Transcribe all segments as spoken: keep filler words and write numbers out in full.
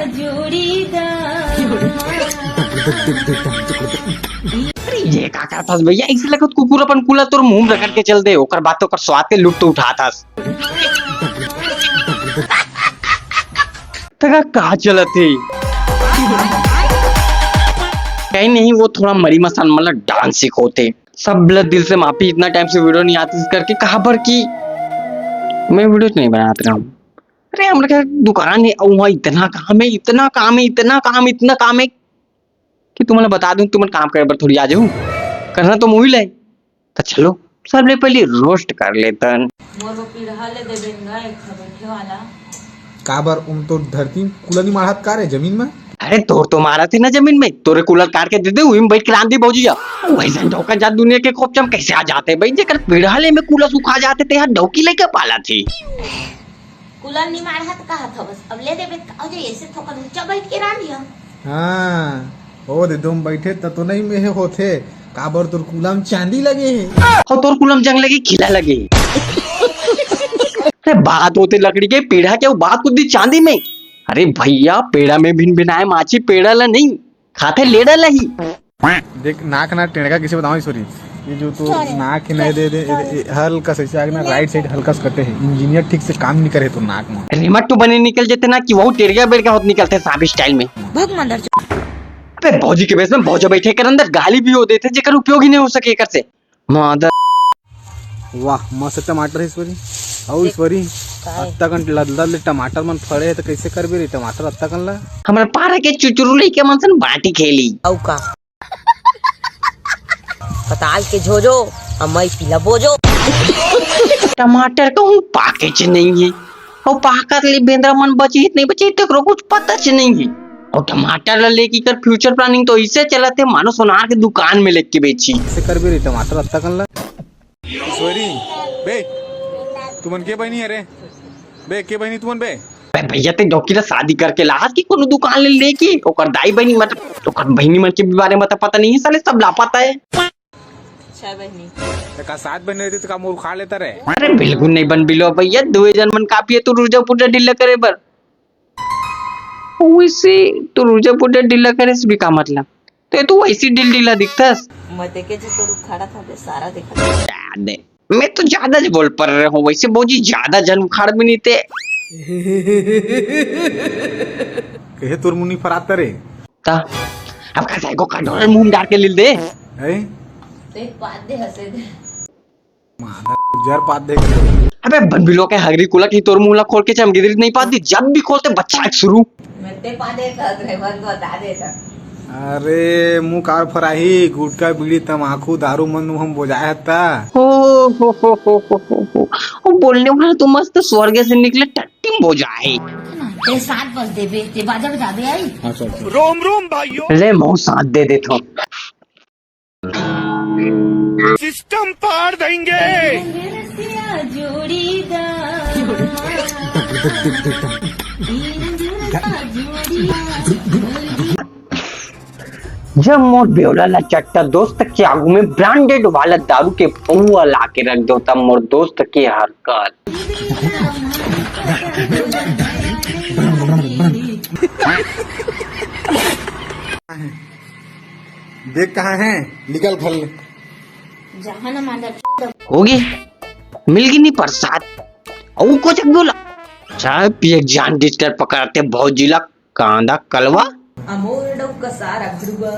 जोड़ीदार। अरे, ये का करत हस भैया? ऐसे लगत कुकुर अपन कूला तोर मुंह में रगड़ के चल दे, ओकर बाद तो ओकर स्वाद के लुत्फ उठात हस। तका का चलत हे? कहीं नहीं, वो थोड़ा मरी मसान मतलब डांस सिखोते। सब ल दिल से माफी, इतना टाइम से वीडियो नहीं आती इस करके, कहा पर कि मैं वीडियो नहीं बनात रहा हूँ। अरे, हमरे घर दुकान है, अउ वहाँ इतना काम है, इतना काम है, इतना काम, इतना काम है कि तुमन ल बता दूं, तुमन काम करे बर थोड़ी आ जाहू, करना तो मुही ले। तो चलो, सबले पहले रोस्ट कर लेतन। मोर वो पीढ़ा ले दे बेंगा एक ठो बैठे वाला। काबर उम तो धरती कूला नहीं मारत का रे जमीन में? अरे, तोर तो मारत हे ना जमीन में, तोरे कूला काट के दे दे, उही में बैठ के रांध दी भौजी। अब वैसन धोखा जात दुनिया के खोपचा म कैसे आ जाते भाई, जेकर पीढ़ा ले में कूला सुखा जाते, ते ह डौकी लेके पालत हे। कूला नहीं मारत का हाथ बस, अब ले देबे का हो जाए, ऐसे थोकन ऊंचा बैठ के रांध लिया। हाँ, ओ दे दम बैठे त तो नहीं में होथे, काबर तोर कूला म चांदी लगे हे। हो, तोर कूला म जंग लगे, खिला लगे। अरे, बात होथे लकड़ी के पीढ़ा के, वो बात कुछ दी चांदी में। अरे भैया, पेड़ा में भिन भिनाए माछी पेड़ा ला नहीं, खाथे लेड़ा ला ही। देख, नाक ना टेढ़ा कैसे बताऊं ईश्वरी, ये जो तो नाक है ना, दे दे, ए, ए, हल्का से ऐसे आगे ना, राइट साइड हल्का से कटे है, इंजीनियर ठीक से काम नहीं करे तो नाक में। रिमट तो बने निकल जेते ना कि वहू टेढ़ा बेढ़ा होत निकलथे सांप स्टाइल में। भग मदर चो- अबे भौजी के बेस में भौजा बैठे कर अंदर गाली भी हो देथे, जेकर उपयोग ही नहीं हो सके एकर से। मदर। वाह, मस्त टमाटर है ईश्वरी। अउ देख, ईश्वरी, का है? अत्ता कन लदलद ले टमाटर मन फड़े है तो कैसे करबे रे टमाटर अत्ता कन ला? हमर पारा के चुचुरू लइका मन सन बाटी खेली। अउ का? पताल के झोजो, अमई पीला बोजो। टमाटर कहूँ पाकेच नहीं है, अउ पाकत ले बेंदरा मन बचे नहीं बचे, तेकरो कुछ पता च नहीं है। अउ टमाटर ला लेके कर फ्यूचर प्लानिंग तो ऐसे चलत है, मानो सोनार के दुकान में लेके बेची। कैसे करबे रे टमाटर अत्ता कन ला? ईश्वरी, बे, तुमन के बहिनी हरे? बे, के बहिनी तुमन बे? अबे भैया, ते डौकी ला शादी करके लाहस कि कोनो दुकान ले लेके? ओकर दाई बहिनी, मतलब, ओकर बहिनी मन के बारे में तो पता नहीं है, साले सब लापता है। छह बहिनी। ते का सात बहिनी रहती तो का मोर उखाड़ लेता रे? अरे बिल्कुल नहीं बन बिलो भैया, दुए जन मन काफी है तू रुजा पुजा ढीला करे बर। वैसे तो रुजा पुजा ढीला करे से भी का मतलब? ते तू वैसी ढील ढीला दिखथस। मैं देखे जो तोर उखाड़ा था बे, सारा देखा था। दे, मैं तो ज्यादा ज बोल पर रहे हूँ, वैसे भौजी ज्यादा जन उखाड़ भी नहीं ते। कहे तोर मुनी फरात रे। ता, अब का साइको का डोर मुंह डाल के लील दे। हैं? ते पाद दे हंसे दे। मादर जर पात देख। अबे बन बिलो के हगरी कुला की तोर मुंह ला खोल के चमकी दे नहीं पाती, जब भी खोलते बच्चा एक शुरू। मैं ते पा देता, ड्राइवर को बता देता। अरे मुंह कार फराही, गुटखा, बीड़ी, तमाकू, दारू मन हम बोजाए हत्ता। हो, हो, हो। वो बोलने वाला तो मस्त स्वर्ग से निकले टट्टी में बोजाए। ते सात बज देबे, ते बाजा बजा दे आई। हाँ, सर, सर। रोम रोम भाइयों। ले मो साथ दे दे तो। सिस्टम पाड़ देंगे। जब मोर बेवला ला चट्टा दोस्त के आगू में ब्रांडेड वाला दारू के पौवा ला के रख दो, तब मोर दोस्त के हरकत। देख कहाँ है, निकल घर ले। जहाँ ना मादर। होगे, मिलगे नहीं प्रसाद। अउ कुछ बोला, चाय पिए जान डिस्टर्ब पकड़ते भौजी ला, कांदा कलवा। अमोर डौका सारा भरुआ।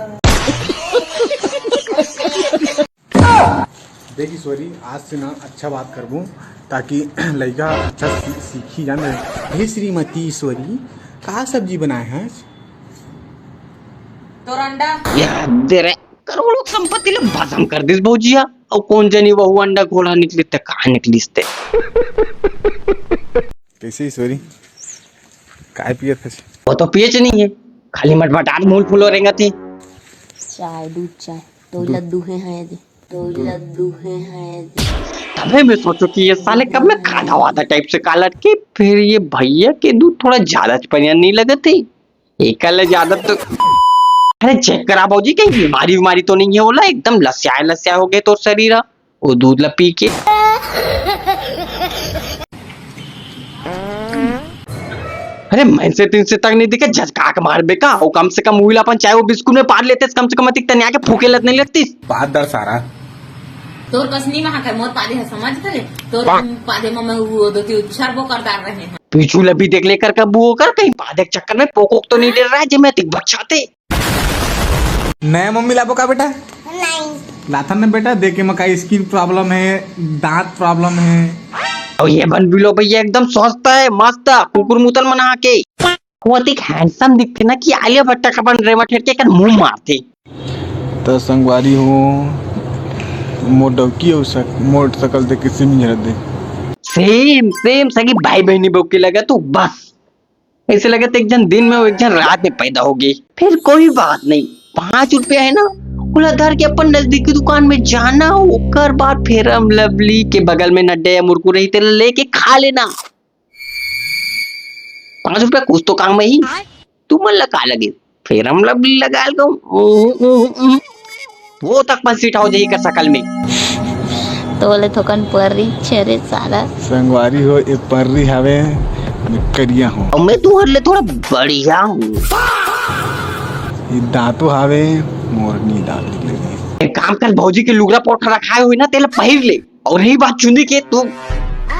देख ईश्वरी, आज से ना अच्छा बात करबो, ताकि लइका अच्छा सी-, सीखी जान। हे श्रीमती ईश्वरी, का सब्जी बनाए हैं आज? तोर अंडा। याद दे रे, करोड़ों संपत्ति ले भस्म कर दिस भौजिया। अउ कौन जनी वहू अंडा घोला निकलिस ते, कहाँ निकलिस ते? कैसे ईश्वरी? काय पियत हस? वो तो पियच नहीं है, खाली मटमटाट मुंह फुलो रेंगत है। चाय, दूध चाय, तो दूध। लद्दू है, है जी, तो लद्दू है, है जी। तबे मैं सोचो कि ये साले कब मैं खादा वादा टाइप से कालत के, फिर ये भैया के दूध थोड़ा ज्यादा च बढ़िया नहीं लगत है। एकर ले ज्यादा तो, अरे चेक करा भौजी, कहीं बीमारी उमारी तो नहीं है ओला, एकदम लसियाए लसियाए हो गए तोर शरीर ह। वो दूध ला पी के। अरे, मैं से तीन से तक नहीं दिखे, झटका के मारबे का? वो कम से कम उइला अपन चाय वो बिस्कुट में पार लेते, कम से कम अतिक तनिया के फूके लत नहीं लगती। बात दर सारा। तोर कस नी महा कर मोर पादे ह, समझ करे? तोर पादे म मैं वो दो तीन छरबो कर डार रहे हैं। पीछू ल भी देख लेकर का बुओ कर, कहीं पादे के चक्कर में पोकोक तो नहीं डर रहा है, जे मैं अतिक बचाते। नया मम्मी लाबो का बेटा? नहीं। लाथन ने बेटा, देखे म का skin problem है, दांत problem है। और ये बन बिलो भैया एकदम स्वस्थ है, मस्त, कुकुर मुतन मना के। वो अतिक handsome दिखते ना कि आलिया भट्ट का बन रेवा ठेर के एकर मुंह मारते। त संगवारी हो, मोर डौकी अउ सक-, मोर सकल देख के सेमी झरत दे। Same, same, सगी भाई बहनी बहू के लगा तू बस। ऐसे लगे तो एक जन दिन में, एक जन रात में पैदा होगे। फिर कोई बात नहीं, पाँच रुपया है ना, ओला धर के अपन नजदीकी दुकान में जाना, ओकर बाद Fair and Lovely के बगल में नड्डे या मुरकू रही, तेला लेके खा लेना। पाँच रुपया कुछ तो काम ही। तुमन ला का लगे? Fair and Lovely लगा लो। वो तक मन सीट हो जाही का सकल में। तो बोले थोकन पर्री छेरे साला। संगवारी हो, ए पर्री हवे, मैं करिया हूँ। और मैं तुहर ले थोड़ा बढ़िया हूँ। ये दांतों हवे, मोरनी दांत निकले। एक काम कर, भौजी के लुगरा पोटरा रखाए हुए ना, तेला पहिर ले। और रही बात चुंदी के, तू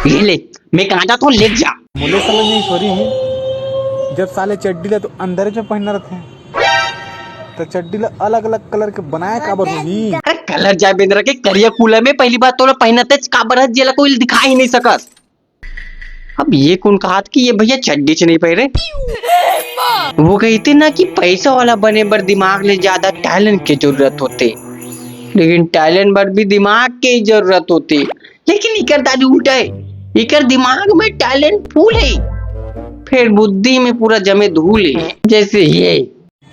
ये ले, मैं कहाँ जाता हूँ, ले जा। मोले समझ नहीं छोरी, जब साले चड्डी ला तो अंदर में पहनना रहते हैं, तो चड्डी ला अलग-अलग colour के बनाए काबर होही? अरे colour जाए बेंदरा के, करिया कूला में पहली बात तोला पहनते काबर है, जेला कोई दिखा ही नहीं सकत। अब ये कौन कहात कि ये भैया चड्डी च नहीं पहरे? वो कहते ना कि पैसा वाला बने बर दिमाग ले ज्यादा talent के जरूरत होते, लेकिन talent बर भी दिमाग के ही जरूरत होते। लेकिन इकर दादी उल्टा है, इकर दिमाग में talent full है, फिर बुद्धि में पूरा जमे धूल है। जैसे ये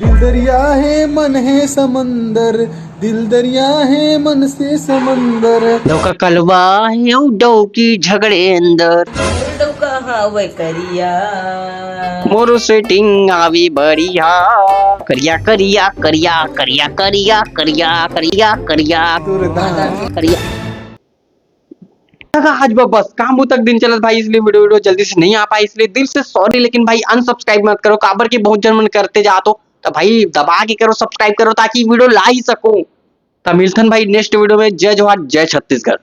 दिल दरिया है, मन है समंदर, दिल दरिया है, मन से समंदर। डौका कलवा है, डौकी झगड़े अंदर। डौका हवे करिया। मोर setting आवे बढ़िया। करिया, करिया, करिया, करिया, करिया, करिया, करिया, करिया, करिया। तका आज ब-, बस काम तक दिन चलत भाई, इसलिए video, video जल्दी से नहीं आ पाए, इसलिए दिल से sorry। लेकिन भाई unsubscribe मत करो, काबर के बहुत जन मन करते जात हो, तो भाई दबा के करो, subscribe करो, ताकि video ला ही सको। तो मिलथन भाई next video में। जय जोहार, जय छत्तीसगढ़।